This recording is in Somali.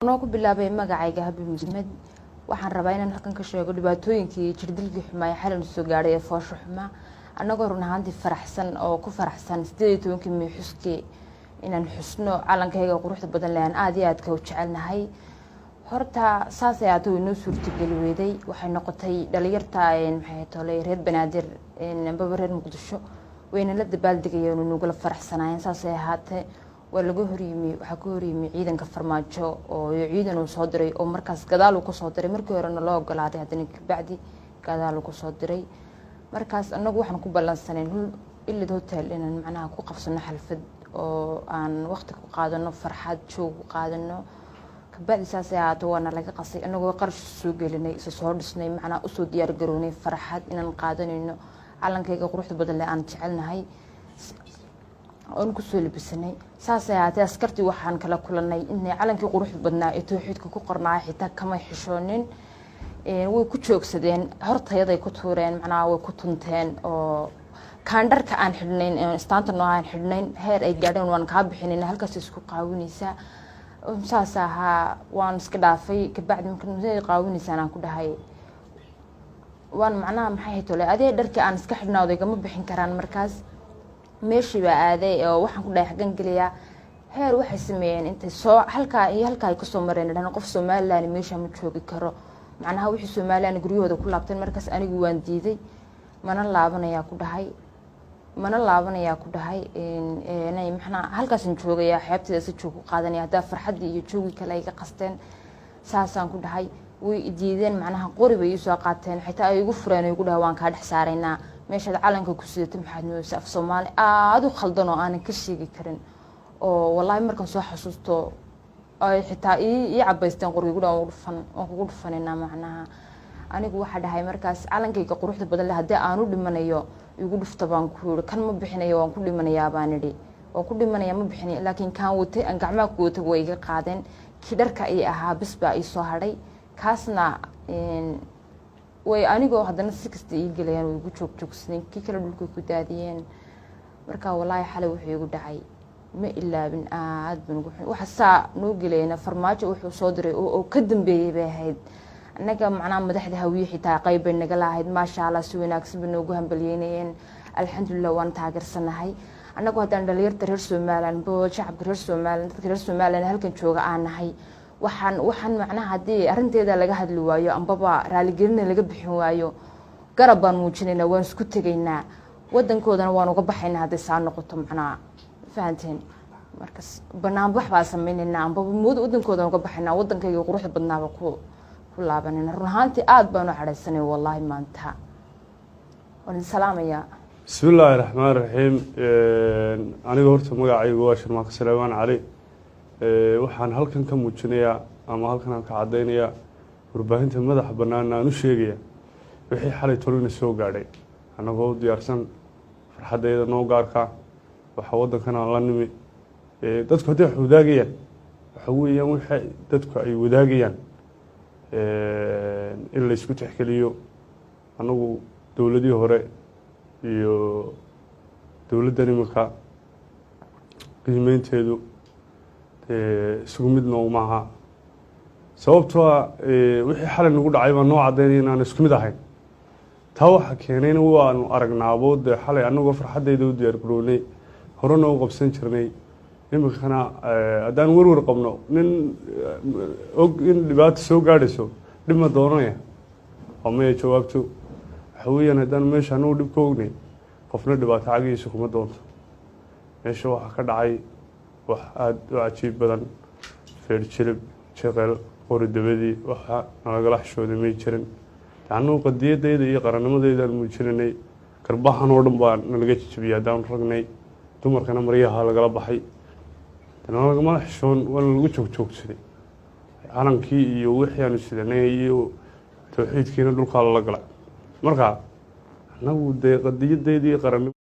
Anoo ku bilaabay magacayga Habi Musmed, waxaan rabaa inaan halkan ka sheego dhibaatooyinkii jirdilkii xumaa ee xalan soo gaadhay ee foosho xumaa. Annagoo run ahaantii faraxsan oo ku faraxsan 18-kii May xuskii inaan xusno calankayga quruxda badan leh aan aada iyo aadka u jecelnahay, horta saasay aata way noo suurtageli weyday. Waxay noqotay dhalinyarta, maxay tolay, reer Banaadir ambaba reer Muqdisho wayna la dabaaldegayeen oo nugula faraxsanaayeen. Saasay ahaatee waa laga horyimi, waxaa ka horyimi ciidanka Farmaajo oo ciidan uu soo diray oo markaas gadaal uu kasoo diray. Markii horena loo ogolaaday, haddana kabacdi gadaal uu kasoo diray. Markaas anagu waxaan ku ballansanayn Ilid Hotel inaan macnaha ku qabsano xalfad oo aan waqti ku qaadano, farxad joog ku qaadano. Kabacdi saasay ahaato waana laga qasay, anagoo qarash soo gelinay, isa soo dhisnay, macnaha usoo diyaar garownay farxad inaan qaadanayno calankayga quruxda badan leh aan jecelnahay oon kusoo labisanay. Saasay ahaatee askartii waxaan kala kulanay inay calankii quruxda badnaa ee towxiidka ku qornaa xitaa kamay xishoonin. Way ku joogsadeen, hortayaday ku tuureen, macnaha way ku tunteen oo kaandharka aan xidhnayn, istaanta noo aan xidhnayn, heer ay gaadheen waan kaa bixinayna, halkaas isku qaawinaysaa. Saas ahaa, waan iska dhaafay. Kabacdi marka qaawinaysaan aan ku dhahay, waan macnaha maxay haytole adee dharkii aan iska xidhnaa igama bixin karaan. Markaas meeshii baa aaday oo waxaan ku dhahay xaggan geliyaa. Heer waxay sameeyeen intay soo halkaa iyo halkaa ay kasoo mareen dhahan qof Somaliland meesha ma joogi karo, macnaha wixii Somaliland guryahooda ku laabteen. Markaas anigu waan diiday, mana laabanayaa ku dhahay, mana laabanayaa ku dhahay. Maxnaa halkaasaan joogayaa, xeebteeda si joog ku qaadanaya. Haddaa farxaddii iyo joogii kale ay iga qasteen, saasaan ku dhahay. Way diideen, macnaha qori bay iisoo qaateen, xitaa ay igu fureen oo igu dhahay waan kaa dhex saaraynaa meeshaad calanka ku sidato. Maxaad moodaysa af Soomaali aada u khaldan oo aanan ka sheegi karin oo wallaahi markaan soo xasuusto ay xitaa ii cabaysteen qoriga, igu dhahan dhufan, waan kugu dhufanaynaa. Macnaha anigu waxaa dhahay markaas calankayga quruxda badan leh haddii aan u dhimanayo igu dhufta baan ku yiri. Kan ma bixinayo, waan ku dhimanayaa baan idhi, waan ku dhimanaya, ma bixinayo. Laakiin kaan watay, aan gacmaha ku watay, way iga qaadeen. Kii dharka ii ahaa bis baa ii soo hadhay, kaasna way anigoo haddana si kasta ii gelayaan way igu joog joogsadeen, kii kale dhulkay ku daadiyeen. Marka wallaahi xalay wuxuu igu dhacay ma ilaabin, aad baan ugu waxa saa noo gelayna Farmaajo wuxuu soo diray oo ka dambeeyey bay ahayd. Annaga macnaha madaxda Hawiye xitaa qayb bay naga lahayd, maasha Allah, si wanaagsan bay noogu hambalyeynayeen, alxamdulilah, waan taageersanahay. Annagu haddaan dhalinyarta reer Somaliland, shacabka reer Somaliland, dadka reer Somaliland halkan jooga aan nahay, waxaan macnaha haddii arrinteeda laga hadli waayo ambaba raaligelina laga bixin waayo, garab baan muujinaynaa, waan isku tegaynaa, wadankoodana waan uga baxaynaa hadday saa noqoto. Macnaha fahanteen, markas banaanbax baa sameynaynaa ambaba mood wadankoodana uga baxaynaa, wadankayga quruxda badnaaba ku laabanayna. Run ahaantii aada baan u cadhaysanay wallaahi maanta. Waan idin salaamayaa. Bismi illaahi raxmaan raxiim. Aniga horta magacaygu waa Sharmaako Saleymaan Cali. Waxaan halkan ka muujinayaa ama halkan aan ka caddaynayaa, warbaahinta madaxa bannaan aan u sheegaya wixii xalay tolina soo gaadhay. Annagoo u diyaarsan farxaddayda noo gaarka waxa waddankan aan la nimi, dadku hadday wax wadaagayaan, waxa weeyaan waxa dadku ay wadaagayaan in la isku tixgeliyo. Annagu dowladihii hore iyo dowladdan iminka qiimeynteedu isugu mid noogmaaha, sababtoo a wixii xalay nagu dhacay baa noo caddaynaya in aan isku mid ahayn. Taa waxa keenayna waanu aragnaabo dee xalay annagoo farxaddayda u diyaar garownay, horena u qabsan jirnay, iminkana haddaan werwer qabno, nin og in dhibaato soo gaadhayso dhib ma doonanaya? Waa maya. Jawaabto waxa weeyaan haddaan meesha annagu dhib ka ognay, qofna dhibaato cagihiisa kuma doonto. Meesha waxaa ka dhacay wax aada u cajiib badan: feer, jilib, jeqel, qori dabadii, waxa nalagala xishooday may jirin. Annagu qadiyadayda iyo qarannimadayda muujinanay. Garbahan oo dhan baa nalaga jijibiyay haddaan ragnay, dumarkana maryaha lagala baxay, nalagama xishoon, waana lagu joogjoogsaday. Calankii iyo wixii aanu sidanay iyo towxiidkiina dhulkaa lala galay. Marka annagu dee qadiyadayda iyo qarannimo